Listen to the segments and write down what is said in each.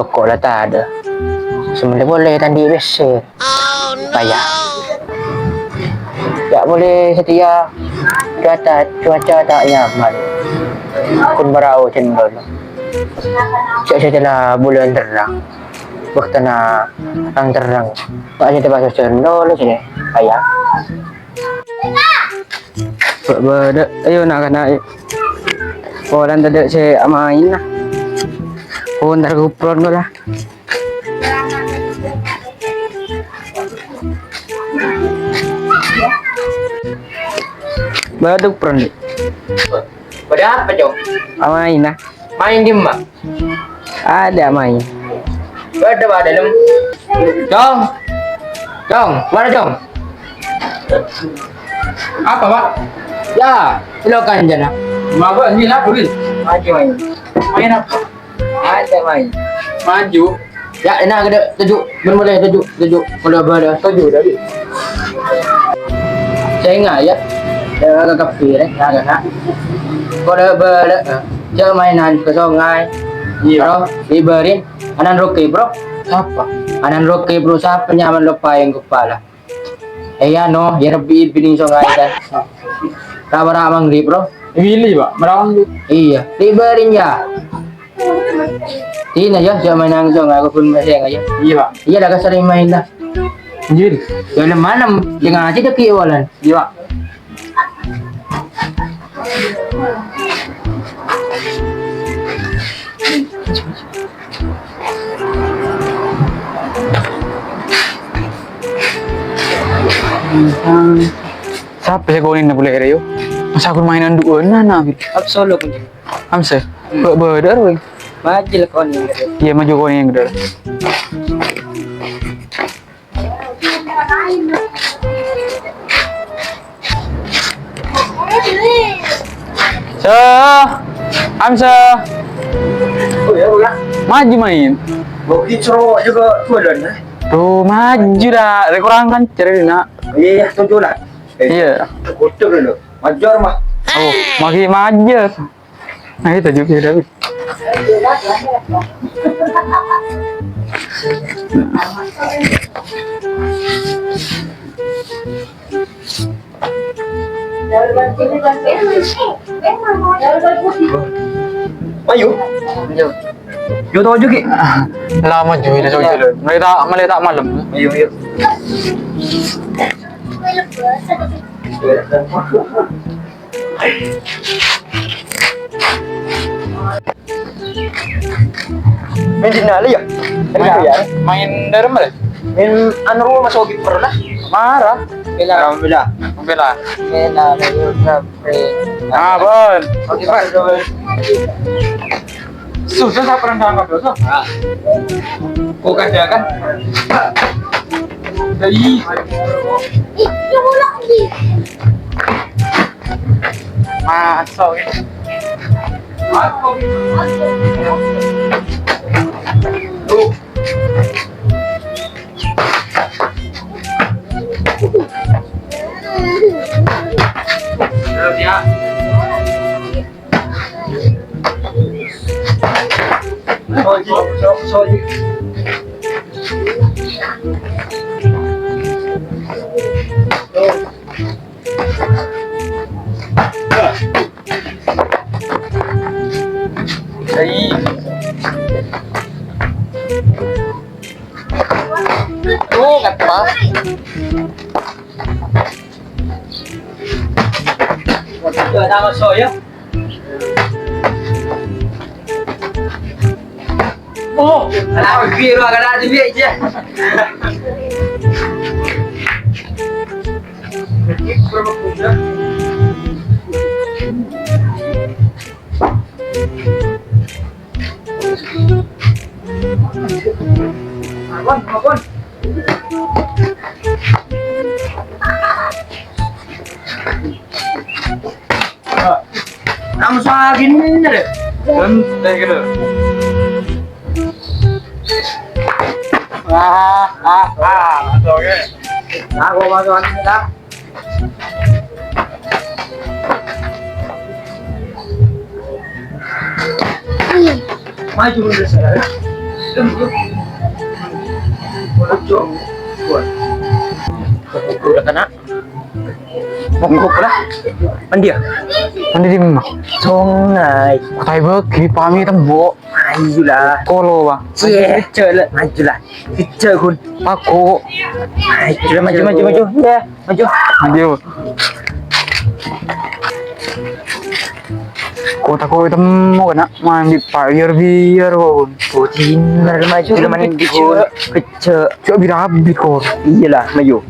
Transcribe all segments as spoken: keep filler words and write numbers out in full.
Pokok la tadâ'. Sè mending polè ta' andi' pèssè. Paya. Ya' polè satèya cuaca, cuaca ta' nyaman. Kun para ojhân dulu. Sè satèya bulân terrang. Bâktona terrang-terrang. Pas satèya pas ojhân dulu sè. Paya. Bâ-, bâdâ, ayo, na'-kana', ayo. Polana tadâ' sè amaèn, na. Pon entar kupron, kok, la. Bâdâ kupron, Dik. Bâdâ apa, Cong? Amaèn, na. Maèn dimma? Adâ' maèn. Bâdâ, Pak, dâlem. Cong. Cong, mana, Cong? Apa, Pak? Ya, lo kanjana. Maba, ini lah, Buri. Maju maèn. Maèn apa? Adâ' maèn. Maju. Ya, enak gede. Tuju'. Bân mulai tuju'. Tuju'. Mulai bâdâ. Tuju', tadi. Sènga', ya. Ya, ka kabbhi, rè. Ya, ka, ka. Kode bâdâ. Jhâ' maènan ka songay. Iyâ. Bro, dibârin. Anan Rocky, bro. Sapa? Anan Rocky, bro. Sapa nyamana lo paèng kepala? Iyâ, no. Ya, Rabbi, binè songay, kan. Ra-, ra-, manggrib, bro. Willy, Pak. Merawang, Bu. Iyâ. Dibârin, ya. Tina, ya. Jhâ' maènan ka songay. Aku pun masih, ya. Iyâ, Pak. Iyâ, la kasarè maèn, la. Anjir. Ya, lem malam. Jangan aja dek, ya, Walan. Iyâ, Pak. Sapa sè konèna polè rè, yo? Masa aku maènan du'âna, na, Bil? Absolut, Bil. Amse, bâ-, bâdâ, Roy. Maju la konèna. Iyâ, maju konèna, Bil. Seh, Amseh. Oh, ya, Bang, ya. Maju maèn. Bagi cowok juga jualan, ya. Tuh, maju dah. Ada kurang lancar ini, nak. Iya, iya, tujuh lah. Eh, Iya. Putar dulu. Maju, mah. Oh, makin maju. Nah, itu juga, David. Ayo. Yo, to juga. Lama juga, to juga. Mulai tak, mulai tak malam. Ayo, ayo. Maèn di nali ya? Maèn, maèn dârem, Bre? Maèn anu, rumah sakit pernah? Marah. Bela. Alhamdulillah. Bela. Bela, bela, bela. Ah, bon. Oke, Pak. Sudah saya pernah tangkap dosa. Ah. Kok ada kan? Dari. Ih, ya, ulang lagi. Masuk, ya. Tuh. Terus, ya. Sorry, sorry, sorry. Hey. Oh, kata. Waduh, nama saya. Oh, lagi lu agak ada di aja. Ampun, ampun. Nang usaha gini deh. Dan, deh, gitu. Ah, ah, ah. Masuk, oke. Aku masuk anu, dah. Maju mundur, saudara. Udah kena. Mogok lah. Mandi ya? Mandi di mana? Sungai. Kotai bagi, pami tembok. Ayolah. Kolo, Bang. Cie, cek lah. Majulah. Kecek, Gun. Paku. Ayolah, maju, maju, maju. Ya, maju. Maju. Kota kau tembok kena mandi, Pak. Biar, biar, Bang. Kucing, maju, mandi, Gun. Kecek. Cok, birabi, kor. Iyalah, maju.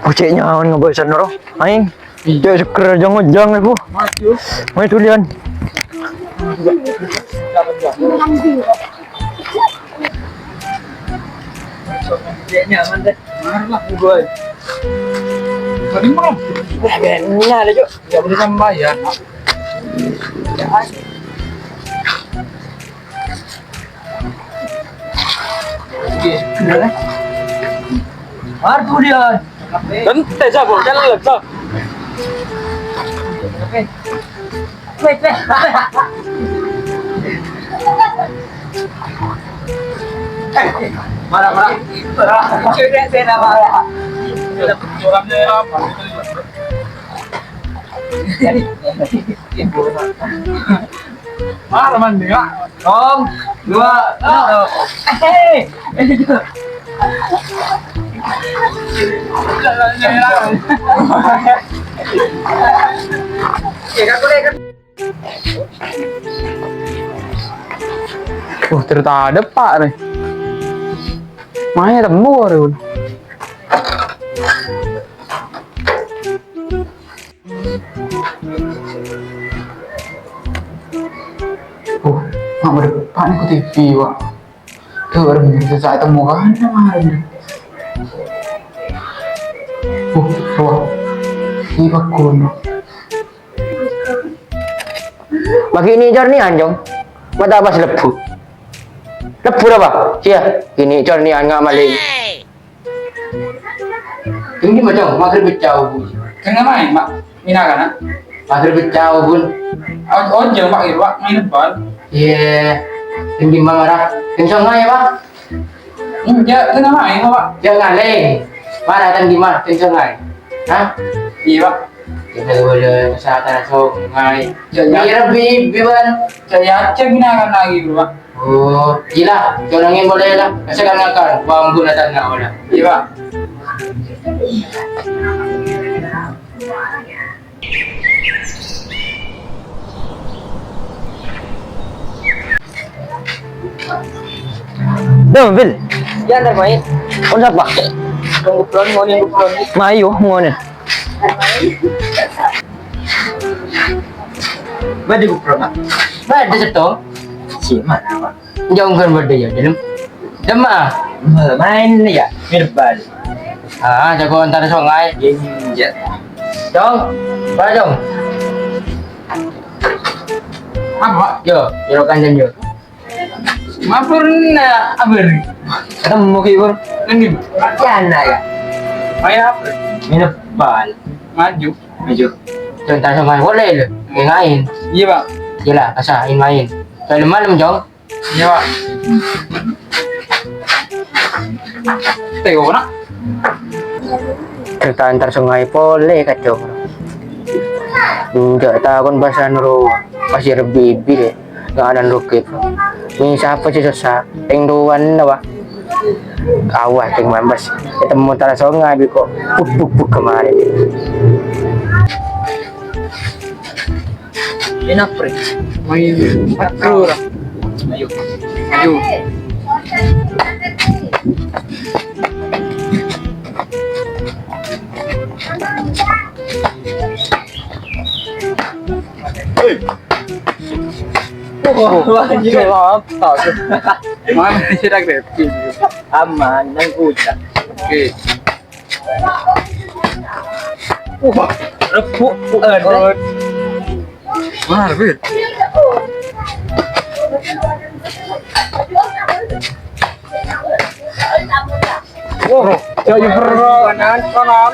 Boceknya awan ngebesan, Bro. Aing. Cek seger aja ngojang aku. Maju. Maju, Lian. Cek nyaman deh. Mari lah, gue. Tadi mau. Benar aja. Nggak boleh sampai ya. Oke, bener, eh? Marco dia. Ente siapa? Jalan, Bang. Oke. Wait, wait, wait. Marah, marah. Marah. Oke, oke, saya marah. Marah, mandi, Pak. Om, dua, satu. Hei. Wah, cerita ada, Pak, nih. Mana temu, Rul? Oh, mak, berdepan ku T V, Wak. Tuh, orang bisa saya temukan, mana, orang? Oh, wah. Ini bagus. Bagi ini cornian, Jong. Mata pas lebu. Lebu apa? Sia, ini cornian nggak maling. Tinggi macam maghrib pecah, Bu. Tengah main, Mak. Mina kan, ah? Maghrib pecah, Bu. Oh, oh, jangan, Pak, gitu, Pak. Main bal. Iya. Tinggi marah. Kencang aja, Pak. Enggak, tengah main, Pak. Jangan, Leng. Marah kan di mah, kencang aja. Hah? Iya, Pak. Kita boleh kesehatan sungai. Jangan. Iya, Rabbi, Biban. Saya cek mina kan lagi, Pak. Oh, gila. Jangan boleh lah. Saya kan ngakan. Bambu datang nggak boleh. Iya, Pak. Duh, Bil. Ya, antar main. Kon sapa? Kon kuplon, ngonin kuplon. Mayu, ngonin. Badi kuplon, Pak. Badi seto. Si mana, Pak? Jonggon bâdâ, yâ, Dem. Dem, ah. Main, yâ, mirbal. Ah, jago antar sungai. Genjat. Dong, apa, Dong? Apa, Pak? Yo, yo, kanjeng, yo. Mampir, nah, apa ini? Ketemu, Ki, Bur. Ini, ya, nah, ya. Main apa? Mirbal. Maju. Maju. Antar sungai, boleh, lo. Main. Iya, Pak. Iya lah, asa, main. Kalau malam, Jong. Iya, Pak. Teo, nak. Cerita antar sungai pole, kacau. Enggak tahu kan bahasa nuru pasir bibi deh. Nganan rukit. Ini siapa sih susah? Yang tuan apa? Awah, yang mambas. Ketemu antar sungai, biko. Buk, buk, buk kemarin. Enak, Pre. Main makro lah. Ayo. Ayo. Hei. Wah, wah, anjir. Mana sih, dak, Rep? Aman, nang kucak. Oke. Wah, rebuk, eh, wah, rebuk. Wah, jaya, bro. Kanan, kanan.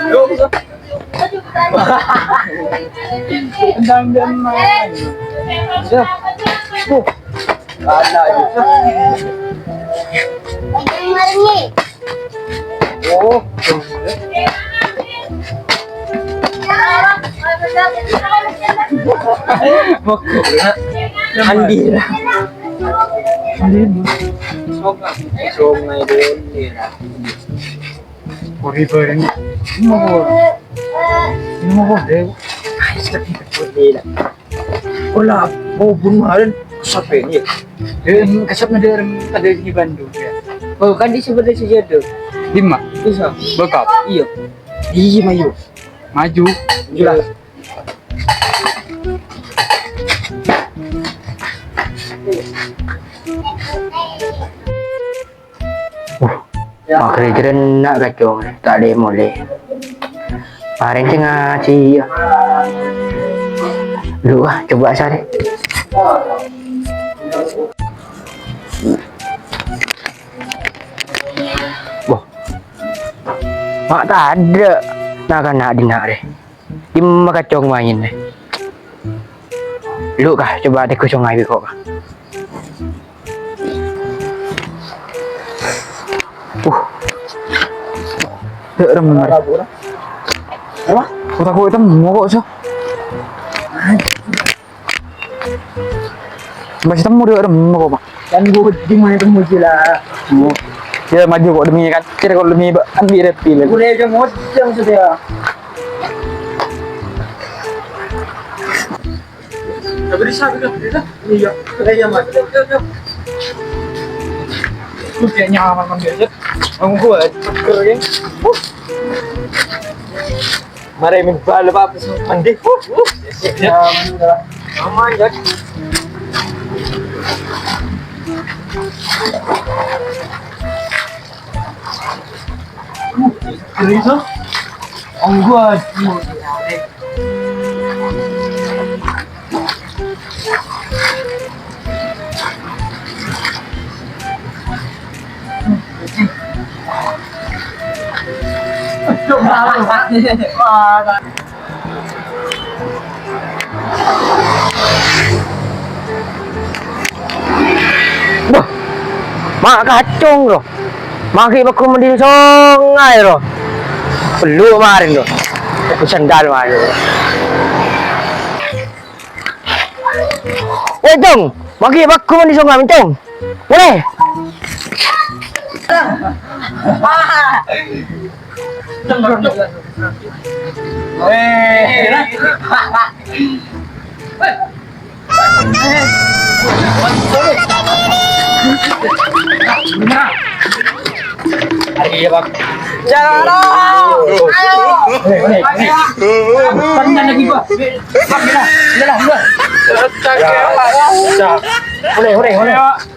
Tendang dia main. Ya. Uh. Anak itu. Oh. Andi. Andi. Sungai dulu ya. Kori bareng. Mau. Ini mau deh. Ayo, kita pergi lah. Ola, mau bunuh halen, kesap ini. Eh, kesap ada orang tadi di Bandung ya. Oh, kan di sebelah sini ada. Di mana? Bisa. Bekap. Iya. Iya, maju. Maju. Iya. Wah, magrib keren nak kacong, tak ada mulai. Paling tengah sih ya. Lu ah, coba cari. Wah, mak tak ada. Nak kan nak di nak deh. Dimma kacong main, eh? Lu kah, coba teko sungai beko kah? Uh. Dek, rem, rem. Apa? Kok aku itu mau kok, so? Masih temu dia, rem, kok, Pak? Kan gua di mana temu sila. Oh. Ya, maju kok demi kan. Kira kok demi, Pak, ambil reptil. Udah aja mau yang sudah. Tapi di sana kan, iya. Iya, iya, Mas. Oke, oke, oke. Udah nyaman, Mas, ya. Kamu kuat, seger, ya. Uh. Mari, min bal, Pak, mandi. Uh, uh. Ya, aman, ya. Ini tuh. Ongguan. Wah, ma' kacong, bro. Manggi paggu mandi sungai, bro. Bellu' marin, bro. Aku sendal marin, bro. Woi, Cong. Manggi paggu mandi sungai, Cong. Boleh? Ayo, Bang. Jangan. Ayo. Ayo. Ayo. Ayo. Ayo. Ayo. Ayo. Ayo. Ayo. Ayo. Ayo.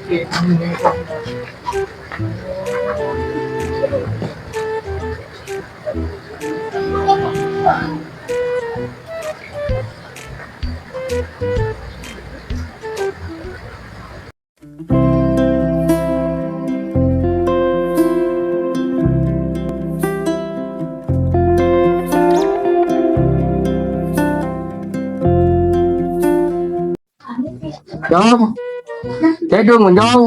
Jong. Tèdung, Jong.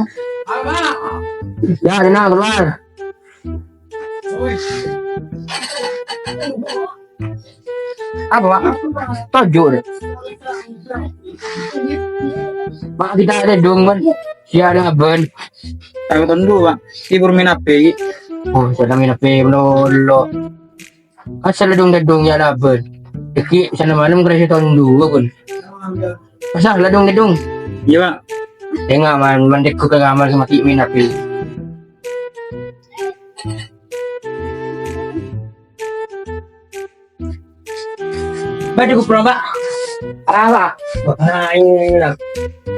Ya, Dina, keluar. Apa, Pak? Toju', deh. Pak, kita ada dong, Bang. Siya ada, Bang. Ayo, tondu, Pak. Sibur main H P. Oh, saya main H P dulu. Asal ladung-ladung ya labet. Deki sana malam kerja tahun dua pun. Asal ladung-ladung. Iya, Pak. Tengah man, man deku ke kamar sama ki main H P. Badu ku Pak. Apa? Main.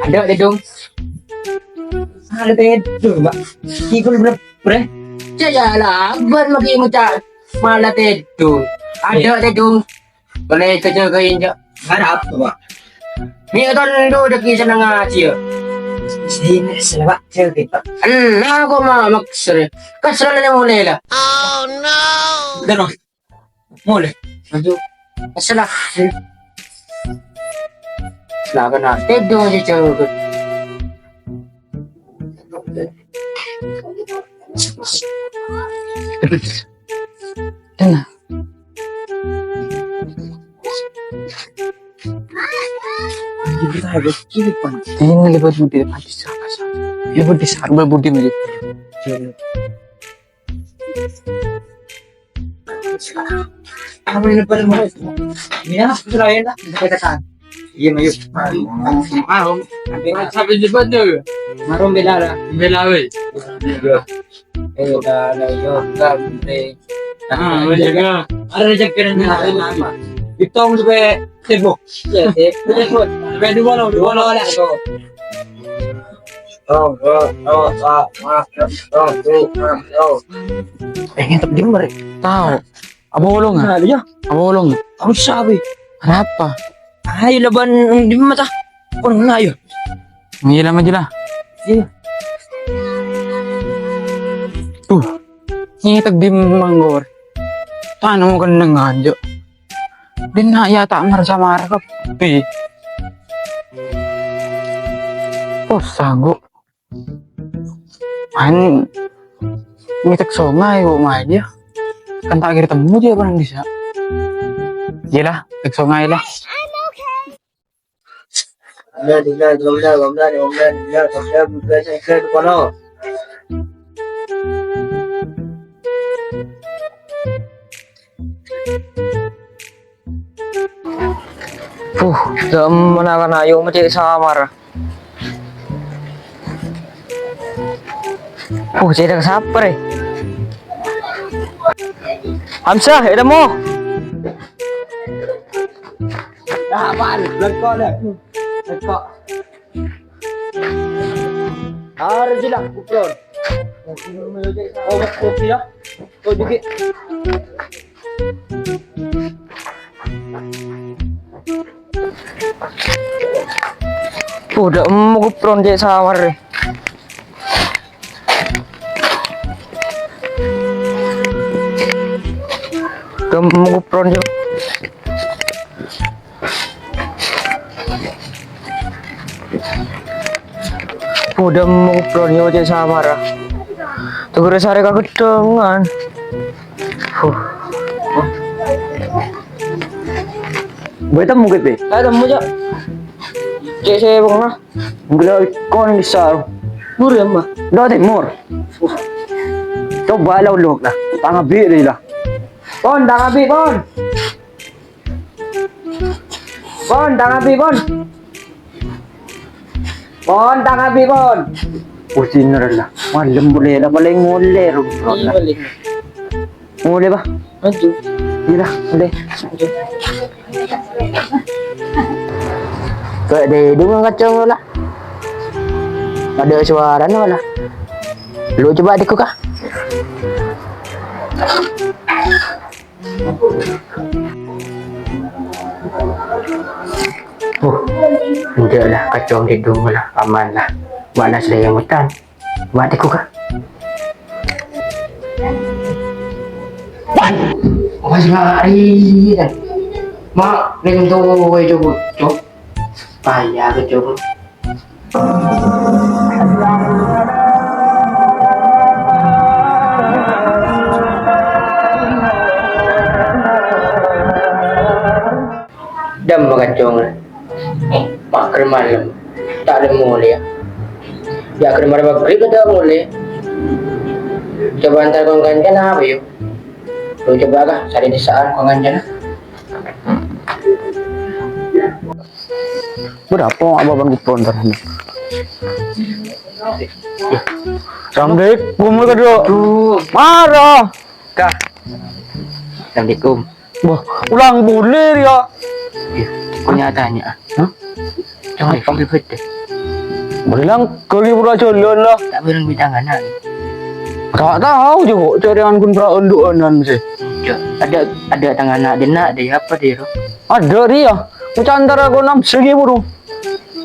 Ada ladung. Ada tidur, Pak. Ikut bener, bre. Cek ya labet lagi ngucap. Malah tidur. Ada tidur. Boleh kerja ke injak. Harap, Pak. Ni kan dulu udah kisah ngaji ya. Sini, sini, Pak. Saya kita. Allah, kok mau maksud. Kasih mulai lah. Oh, no. Udah, Bang. Mulai. Maju. Masalah. Lah, kena tidur aja jauh. Tenang. Ini lebat budi, lebat di sana, sana. Lebat di sana, lebat budi, lebat. Amin, lebat, lebat. Ya, sudah ya, dah. Kita tekan. Iya, ayo. Marum. Sampai cepat tu. Marum bela lah. Bela, weh. Eh, dah, dah, yo, dah, dah. Ah, betul juga. Ada rezeki dan apa? Hitung sampai sibuk. Ya, sibuk. Sampai dua lo, dua lo lah. Oh, oh, oh, oh, oh, oh, oh, oh. Eh, ngetep di mana? Tahu. Apa bolong, ah? Nah, iya. Apa bolong? Tahu siapa? Kenapa? Ayo, laban di mata. Kon ayo. Ngilang aja lah. Iya. Tuh. Ngitek di manggor. Tanah mau keneng aja. Dia nak ya tak marah-marah kepi. Oh, sanggup. Main ngitek songai kok main dia. Kan tak kira temu dia barang bisa. Iyalah, tek songai lah. Puh, dâ' emma na'-kana' ayu ma' cè' samar. Puh, cè' dâ' sapa rè? Hamzah, ètemmo. Apaan? Lengko', lengko'. Arè jiyâ, Gupron. Oh, kopi ya. Oh, dikit. Dâ' emma Gupron cè' samar. Dâ' emma Gupron cè'. Dâ' emma Gupron cè' samar. Tegur sarè kageddhângan. Huh. Bâ'na temmo, Kit, Bi? Ayo, temmo, Cok. Cè' sè bengna. Enggak, kon bisa. Buru ya, Mbah. Dâ' tèmor. Coba la ulok la. Tang abi' dâ' la. Pon, tang abi', Pon. Pon, tang abi', Pon. Pon, tang abi', Pon. Pusing la. Malem polè la, palèng molè ro. Iya, palèng. Molè, Bah. Maju. Iyâ, molè. Maju. Kok didungan kacong la? Ada suarana la. Lu coba adikku kah? Oh, enggak la, kacong didungan la, aman la. Mana saya mutan? Buat aku kah? Wan! Awas lari kan. Mak, neng tuh gue coba. Cok. Payah ke coba. Dâ' emma kacong. Magrib malem. Ta' dâ' molè ya. Ya, magrib malem magrib ta' molè. Coba entar kon kancana apa, yo? Lu coba kah, cari desaan kon kancana. Berapa abang Gupron entar ini? Assalamualaikum, Kak Dok. Aduh. Mara. Kak. Assalamualaikum. Wah, ulang boleh ya. Iya, punya tanya. Hah? Jangan panggil beda. Bilang kali pura jalan lah. Tak bilang bintang anak. Tak tahu juga cari angkun peraunduanan sih. Ada ada tangan anak dia nak ada apa dia? Ada dia. Macam antara kau enam segi buru.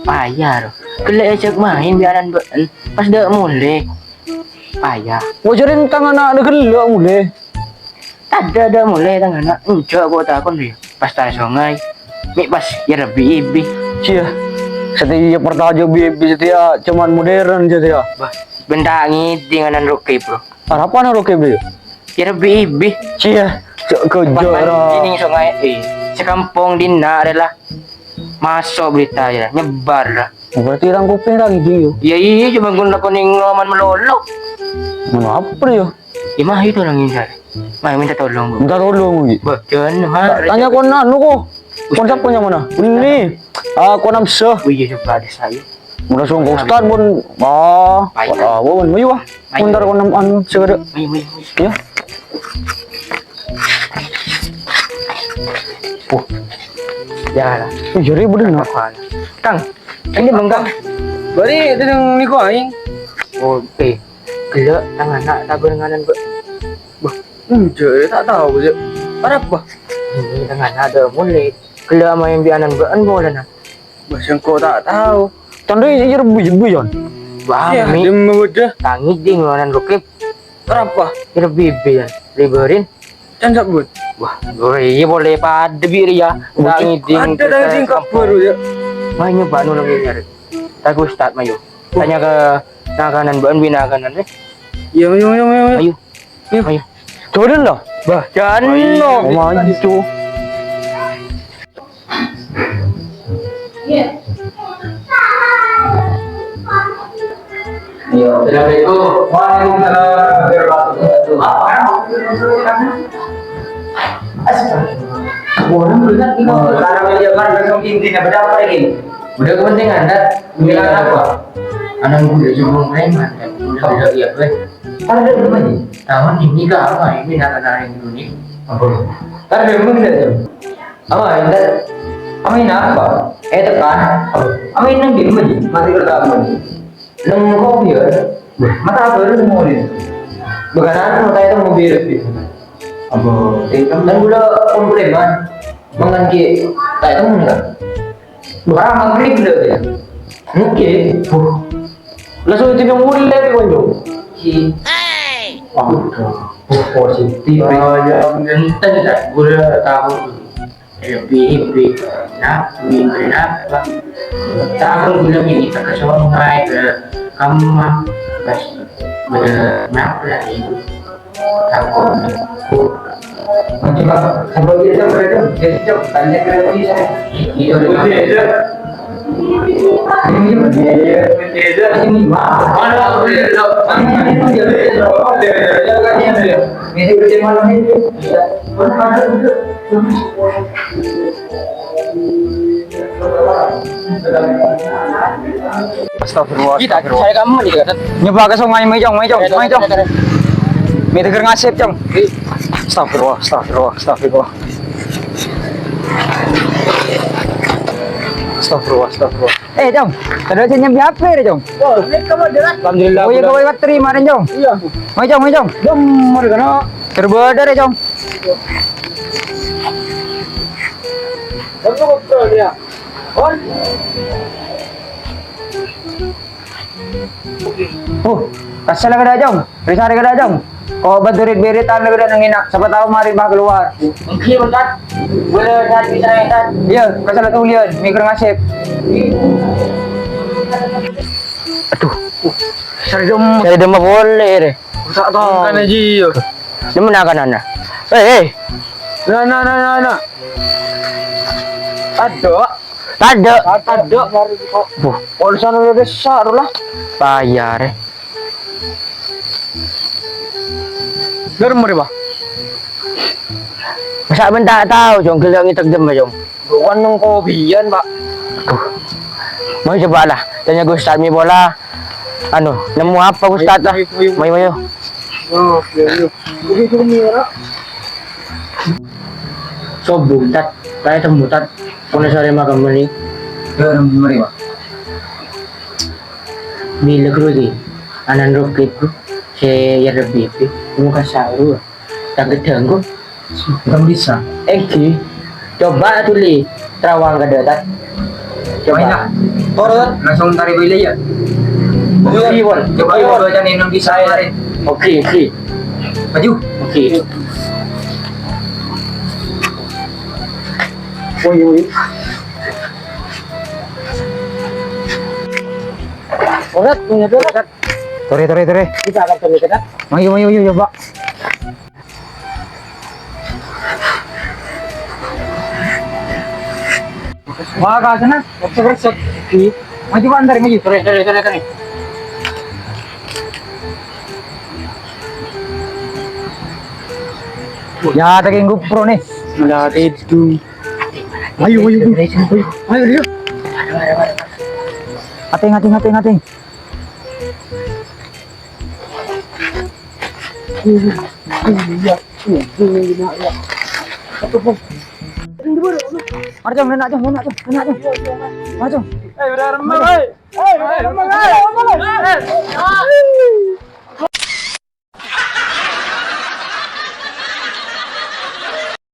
Payah, gellâ' ajhâk maèn bi'aran bâ'en, pas dâ' molè. Payah. Wajarin tangan anak gellâ' molè. Tadâ' dâ' molè tangan anak, enjâ' kok takon rè. Pas ta' songay, mè' pas yâ rebbhi ibi. Sia, satèya partajâ bi-ibi satèya cuman modern satèya. Bâh, bân ta' ngèdhing ana'na Roke, Bro. Arapa ana'na Roke, Bro? Yâ rebbhi ibi. Sia, cè' Pas kejara. Mandhi neng songay, eh, sakampong dinna' rè la. Maso' berita yâ, nyebar la. Oh, berarti rang kuping rang ngèdhing, yo? Iyâ, iyâ, cuma ghun lakon neng roman malolo. Ngono apa, yo? Iyâ, mah itu rang ngèdhing. Mah minta tolong, Bu. Minta tolong, Bu. Bâh, jangan, mah. Ta-, tanya kon anu, ko. Kon sapa nyamana? Ini. Ah, kon Amsyah. Oh, iyâ, coba deh saya. Mula songko ustad pun. Ah, Baik. Wah, wah, wah, wah. Ayo. Bentar, kon anu, segera. Ayo, ayo, ayo. Ya. Oh. Ya lah. Eh, jadi bener, no? Apaan? Kang, ini Bang, Kang. Bari itu yang niko aing. Oh, eh. Gellâ' tang ana' ta' barenganan, Bâ'. Bâh, enjâ', ta' tao, Cè'. Arapa? Ini tang ana' dâ' molè. Gellâ' maèn bi' ana'na bâ'ân polana. Bâh, sèngko' ta' tao. Tandhâ iyâ rebbhu-rebbhu, Yon. Wah, Iyâ, mi. Dimma bâdâ. Ta' ngèdhing ana'na Roke. Arapa? Rebbhi ibi, Yon. Ribârin. Can sabut. Wah, iyâ polè padâ bi' rèya. Oh, Ta' ngèdhing. Ada ta' ngèdhing kabhâr, yâ. Wah, nyoba nulung ini, Rè. Ta' ka ustad, mayu. Tanya ka nakanan, bâ'ân bi' nakanan, Rè. Iyâ, mayu, mayu, mayu, mayu. Ayo. Ayo. Turun loh. Bâh, jangan loh. Maju. Iya, assalamualaikum. Waalaikumsalam warahmatullahi wabarakatuh. Apa? Astagfirullah. Orang benar, ini. Oh, sekarang aja kan langsung intinya berapa ini? Udah kepentingan, kan? Bilang apa? Anak gue cuma preman, kan? Udah, udah, iya, gue. Tadâ' dimma, Ji? Taon ini ka apa? Ini nak kenalin dulu nih. Apa? Tadâ' dimma, Ji? Apa, Intan? Apa ini apa? Eh, tekan. Apa? Apa ini nang dimma, Ji? Mati pertama, Ji. Nang kopi, ya? Mata apa lu mau, Ji? Bukan aku, mata itu mau biru, Ji. Apa? Tingkam dan gula komplimen. Mangan ki, tak itu enggak. Wah, maghrib dah, ya. Mungkin. Langsung itu yang mulai, Konjo. Ki. Waduh. Positif. Oh, ya, bener. Enten tak gula tahu. Happy, happy. Nah, mimpi apa? Tahu gula ini tak ke sungai, ke kamar. Pas, bener, kenapa lagi? Astagfirullah, Kita, astagfirullah. Saya kamu nih, kan? Nyoba ke sungai, mai, Cong, mai, Cong, mai, Cong. Mai teger ngasip, Cong. Astagfirullah, astagfirullah, astagfirullah. Astagfirullah, astagfirullah. Eh, Cong, tadi saya nyambi H P, deh, Cong. Oh, ini kamu jelas. Alhamdulillah. Oh, iya, kawai bateri kemarin, Cong. Iya. Mai, Cong, mai, Cong. Jom, mari kena. Terbeda, deh, Cong. Kamu betul, ya. Oh, kasala ka dâ', Cong. Rèsare ka dâ', Cong. Ko' bâdâ rit-biritan ka dâ' nang èna'. Sapa tao marè bâ' kalowar. Èngghi, Ustaz. Boleh saat bisa, Ustaz. Iyâ, kasala tuliyân. Mikir ngasip. Aduh. Sari dem. Sari dem boleh, rè. Ustaz, tong. Kan, Haji, yâ. Dem nakanana. Eh, eh. Nah, nah, nah, nah, nah. Aduh. Tadâ'. Tadâ'. Buh. Polisi udah besar lah. Payah, rè. Dâri mara, Pak? Masa' bân ta' tao, Cong, ghellâ' ngètek dem, Cong. Bukan neng kopian, Pak. Aduh. Mau coba lah, tanya Gus Tami bola. Anu, nemu apa Gus Tat lah? Ayo, ayo, ayo. Mayo, mayo. Oh, iya, iya. Oke, itu nih, ya. Sobung, Tat. Kayak temu, Tat. Puna sore makan beli. Ya, orang beli, Pak. Bila kerugi, anan roket, Bro. Saya ya lebih, Bro. Mau kasar, Bro. Tak gedang, Bro. Bukan bisa. Èngghi. Coba tuli terawang ka dâ', Tat. Coba. Ayo, Tat. Turun. Langsung tarik balik ya. Oke, Won. Coba, Oke, Won. Coba, jangan minum bisa kemarin. Oke, oke. Maju. Oke. Oi, oi. Orat, punya orat. Tore, tore, tore. Kita akan terus, kan? Mayu, mayu, mayu, ya, Pak. Wah, ka sana, resek-resek. Maju, Pak, antar, maju. Tore, tore, tore, tore. Ya, taking GoPro nih. Malah tidur. Ayo, ayo, ayo. Ayo, ayo. Ating, ating, ating, ating. Marjong, nenak, Jong, nenak, Jong, nenak, Jong. Marjong. Eh, udah remang, eh. Eh, udah remang, eh.